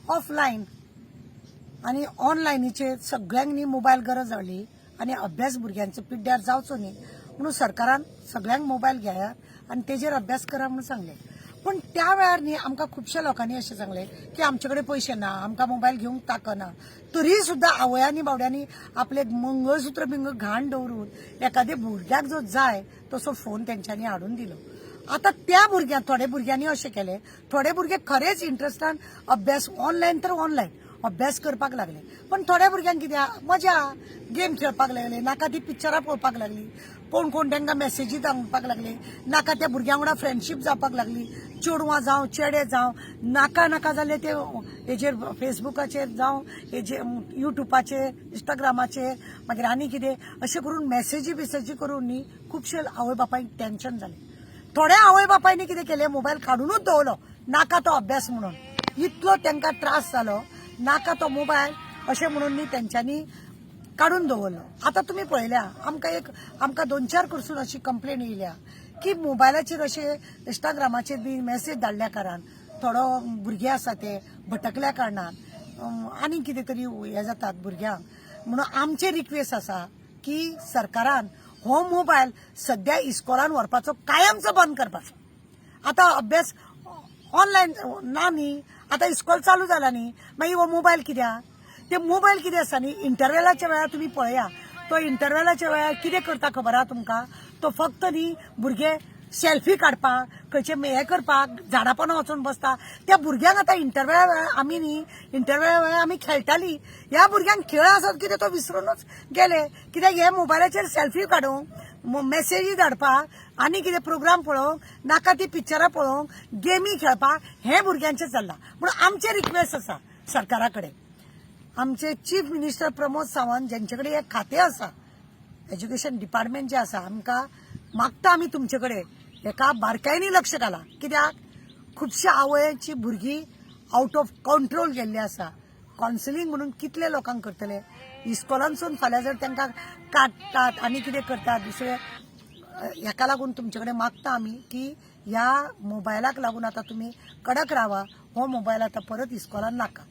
Offline आनी ऑनलायनीचेर सगळ्यांक न्ही मोबायल गरज जाली आनी अभ्यास भुरग्यांचो पिड्ड्यार जावचो न्ही म्हणून सरकारान सगळ्यांक मोबायल घेयात आनी तेजेर अभ्यास करा म्हणून सांगलें. पूण त्या वेळार न्ही आमकां खुबश्या लोकांनी अशें सांगलें की आमचे कडेन पयशे ना, आमकां मोबायल घेवंक ताकना. तरी सुद्दां आवयांनी बावड्यांनी आपले मंगळसूत्र बिंग घाण दवरून एखाद्या भुरग्याक जो जाय तसो फोन तेंच्यांनी हाडून दिलो. आतां त्या भुरग्यांक थोडे भुरग्यांनी अशें केलें, थोडे भुरगे खरेंच इंट्रस्टान अभ्यास ऑनलायन तर ऑनलायन अभ्यास करपाक लागले. पण थोड्या भुरग्यांक कितें मजा गेम खेळपाक लागले, नाका ती पिक्चरां पळोवपाक लागली, कोण कोण तांकां मॅसेजी धाडपाक लागले, नाका त्या भुरग्यां वांगडा फ्रेंडशीप जावपाक लागली, चेडवां जावं चेडे जावं नाका नाका जाले ते हेजेर फेसबुकाचेर जावं हेजेर युट्यूबाचेर इंस्टाग्रामाचेर मागीर आनी कितें अशें करून मॅसेजी बिसेजी करून न्ही खुबशे आवय बापायक टेन्शन जालें. थोड्या आवय बापायनी कितें केलें, मोबायल काडुनूच दवरलो, नाका तो अभ्यास म्हणून. इतलो तांकां त्रास जालो, नाका तो मोबायल अशें म्हणून न्ही तेंच्यांनी काडून दवरलो. आतां तुमी पळयल्या आमकां एक आमकां दोन चार कडसून अशी कंप्लेन येयल्या की मोबायलाचेर अशे इंस्टाग्रामाचेर बी मॅसेज धाडल्या कारणान थोडो भुरगे आसा ते भटकल्या कारणान आनी कितें तरी हें जातात भुरग्यांक. म्हणून आमचें रिक्वेस्ट आसा की सरकारान हो मोबायल सद्या इस्कॉलान व्हरपाचो कायमचो बंद करपाचो. आतां अभ्यास ऑनलायन ना न्ही, आतां इस्कॉल चालू जाला न्ही, मागीर हो मोबायल कित्याक? ते मोबायल कितें आसा न्ही, इंटरवेलाच्या वेळार तुमी पळया, तो इंटरवेलाच्या वेळार कितें करता खबर आहा तुमकां? तो फक्त न्ही भुरगे सेल्फी काडपाक खंयचे हें करपाक झाडां पोंदा वचून बसता. त्या भुरग्यांक आतां इंटरवेला वेळार आमी न्ही इंटरवेला वेळार आमी खेळटाली, ह्या भुरग्यांक खेळ आसत कितें तो विसरूनच गेले. कित्याक हे मोबायलाचेर सेल्फी काडूंक, मॅसेजी धाडपाक आनी कितें प्रोग्राम पळोवंक, नाका ती पिक्चरां पळोवंक, गेमी खेळपाक हें भुरग्यांचें चल्लां. म्हणून आमचें रिक्वेस्ट आसा सरकारा कडेन, आमचे चीफ मिनिस्टर प्रमोद सावंत ज्यांचे कडेन हें खातें आसा, एज्युकेशन डिपार्टमेंट जें आसा, आमकां मागता आमी तुमचे कडेन हेका बारकायेनी लक्ष घाला. कित्याक खुबश्या आवयांची भुरगीं आवट ऑफ कंट्रोल गेल्ली आसा. कावन्सिलींग म्हणून कितले लोकांक करतले? इस्कॉलांसून फाल्यां जर तांकां काडटात आनी कितें करतात दुसरे, हेका लागून तुमचे कडेन मागता आमी की ह्या मोबायलाक लागून आतां तुमी कडक रावा. हो मोबायल आतां परत इस्कॉलान नाका.